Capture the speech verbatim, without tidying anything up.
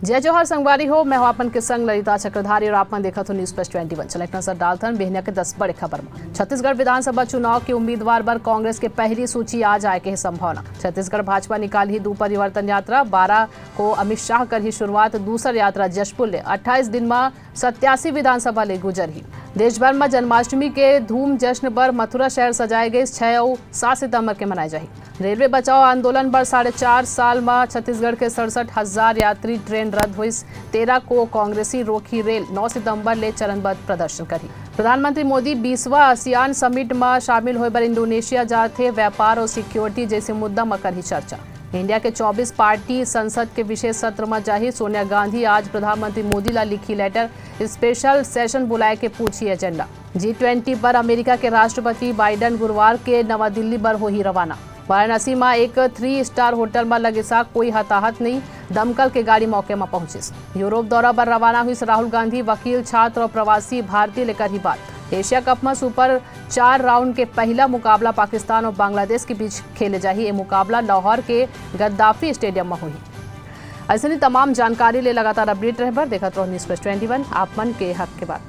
जय जोहार संगवारी हो, मैं हूं आपन के संग ललिता चक्रधारी और आप मन देखत हो News Plus twenty one। चला एक नजर डालथन बिहनिया के दस बड़े खबर में। छत्तीसगढ़ विधानसभा चुनाव के उम्मीदवार बर कांग्रेस के पहली सूची आज आए के हे संभावना। छत्तीसगढ़ भाजपा निकालही दू परिवर्तन यात्रा, बारह को अमित शाह करही शुरुआत, दूसर यात्रा जशपुर ले। अट्ठाईस दिन में सत्यासी विधानसभा ले गुजरही। देश भर में जन्माष्टमी के धूम जश्न बर मथुरा शहर सजाए गइस। छह अउ सात सितंबर के मनाए जाही। रेलवे बचाओ आंदोलन बर साढ़े चार साल म छत्तीसगढ़ के सड़सठ हजार यात्री ट्रेन रद्द होइस। तेरह को कांग्रेसी रोकही रेल, नौ सितंबर ले चरणबद्ध प्रदर्शन करही। प्रधानमंत्री मोदी बीसवां आसियान समिट म शामिल होए बर इंडोनेशिया जात हे। व्यापार और सिक्योरिटी जैसे मुद्दा म करही चर्चा। इंडिया के चौबीस पार्टी संसद के विशेष सत्र म जाही। सोनिया गांधी आज प्रधानमंत्री मोदी ला लिखही लेटर, स्पेशल सेशन बुलाए के पूछही एजेंडा। जी ट्वेंटी पर अमेरिका के राष्ट्रपति बाइडन गुरुवार के नवा दिल्ली बर होही रवाना। वाराणसी म एक थ्री स्टार होटल म लगे साग, कोई हताहत नहीं, दमकल के गाड़ी मौके म पहुंचिस। यूरोप दौरा बर रवाना हुइस राहुल गांधी, वकील, छात्र और प्रवासी भारतीय ले करही बात। एशिया कप म सुपर चार राउंड के पहला मुकाबला पाकिस्तान और बांग्लादेश के बीच खेले जाही। ये मुकाबला लाहौर के गद्दाफी स्टेडियम म होही। अइसने तमाम जानकारी ले लगातार अपडेट रहे बर देखत रहो News Plus twenty one, आप मन के हक के बात।